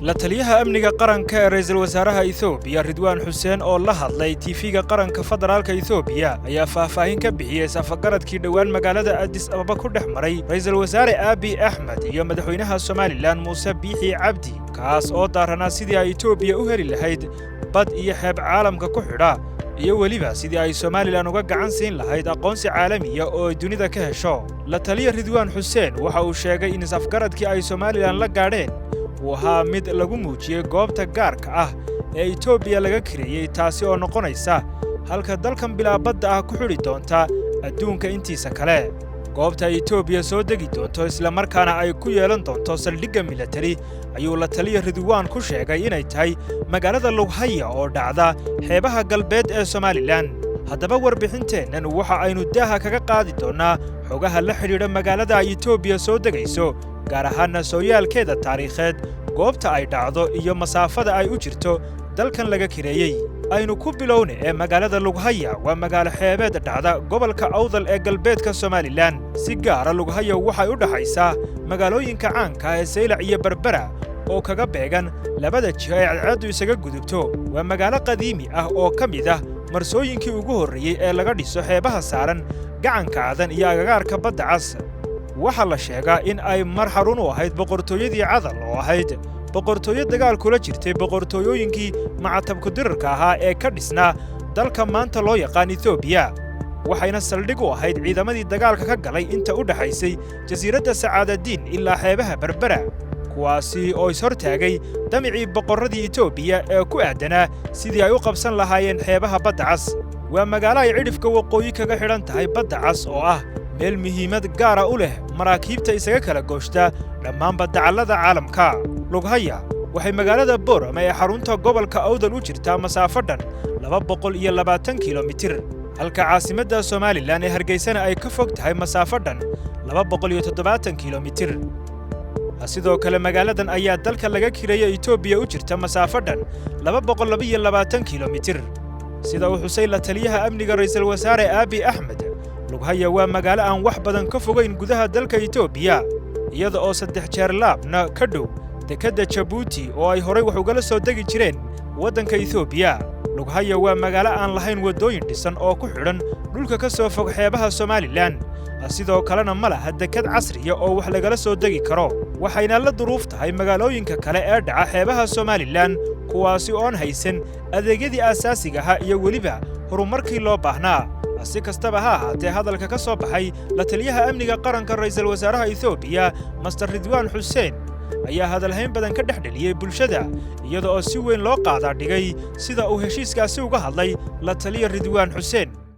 La taliyaha amniga qaranka ee ra'iisul wasaaraha Itoobiya, Ridwaan Xuseen, oo la hadlay TV-ga qaranka federaalka Itoobiya, ayaa faahfaahin ka bixiyey safargaradkii dhowaan magaalada Addis Ababa ku dhex maray ra'iisul wasaare Abiy Axmed iyo madaxweynaha Somalilan Muuse Biixi Cabdi, kaas oo daaranaa sidii ay Itoobiya u heli lahayd bad iyo xeeb caalamka ku xidha, iyo weliba sidii ay Somalilan uga gacan siin lahayd aqoonsi caalamiya oo ay dunida ka hesho. La taliya Ridwaan Xuseen waxa uu sheegay in isafgaradkii ay Somalilan la gaadheen uu ahaa mid lagu muujiyey goobta gaarka ah ee Itoobiya laga kireeyey, taasi oo noqonaysa halka dalkan bilaabadda ah ku xidhi doonta adduunka intiisa kale. Goobta ay Itoobiya soo degi doonto islamarkaana ay ku yeelan doonto saldhigga milatari ayuu la taliya Ridwaan ku sheegay inay tahay magaalada Lughaya oo dhacda xeebaha galbeed ee Somalilan. Haddaba warbixinteennan waxa aynu daaha kaga qaadi doonnaa xogaha la xidhiidha magaalada ay Itoobiya soo degayso, gaar ahaana sooyaalkeeda taariikheed, goobta ay dhacdo iyo masaafada ay u jirto dalkan laga kireeyey. Aynu ku bilowna ee magaalada Lughaya waa magaalo xeebeed dhacda gobolka Awdal ee galbeedka Somalilan. Si gaara Lughaya waxay u dhaxaysaa magaalooyinka caanka ah ee Saylac iyo Berbera oo kaga beegan labada jiho ee cadceeddu isaga gudubto. Waa magaalo qadiimi ah oo ka mid ah marsooyinkii ugu horreeyey ee laga dhiso xeebaha saaran gacanka Cadan iyo agagaarka Badda Cas. Waxaa la sheegaa in ay mar xarun u ahayd boqortooyadii Cadal, oo ahayd boqortooyo dagaal kula jirtay boqortooyooyinkii macatabkudirarka ahaa ee ka dhisnaa dalka maanta loo yaqaan Etoobiya, waxayna saldhig u ahayd ciidamadii dagaalka ka galay inta u dhaxaysay jasiiradda Sacaadadiin ilaa xeebaha Berbera, kuwaasi oo ishortaagay damicii boqorradii Etoobiya ee ku aadanaa sidii ay u qabsan lahaayeen xeebaha Badda Cas. Waa magaalo ay cidhifka waqooyi kaga xidhan tahay Badda Cas, oo ah meel muhiimad gaara u leh maraakiibta isaga kala gooshta dhammaanba dacallada caalamka. Lughaya waxay magaalada Boorama ee xarunta gobolka Awdal u jirtaa masaafo dhan 220 kilomitir, halka caasimadda Somalilan ee Hargeysana ay ka fog tahay masaafo dhan 270 kilomitir. Sidoo kale magaaladan ayaa dalka laga kireeya Itoobiya u jirta masaafo dhan 222 kilomitir. Sida uu xusay la taliyaha amniga ra'iisul wasaare Abiy Axmed, Lughaya waa magaalo aan wax badan ka fogayn gudaha dalka Itoobiya, iyada oo 3 jeer laabna ka dhow dekedda Jabuuti oo ay horay wax ugala soo degi jireen waddanka Itoobiya. Lughaya waa magaalo aan lahayn waddooyin dhisan oo ku xidhan dhulka ka soo fog xeebaha Somalilan, sidoo kalena ma laha dekad casriya oo wax lagala soo degi karo, waxayna la duruuf tahay magaalooyinka kale ee dhaca xeebaha Somalilan, kuwaasi oon haysan adeegyadii aasaasiga ahaa iyo weliba horumarkii loo baahnaa. Si kastaba ha ahaatee, hadalka ka soo baxay la taliyaha amniga qaranka ra'iisul wasaaraha Itoobiya, Master Ridwaan Xuseen, ayaa hadalhayn badan ka dhex dheliyey bulshada, iyada oo si weyn loo qaadaa dhigay sida uu heshiiskaasi uga hadlay la taliya Ridwaan Xuseen.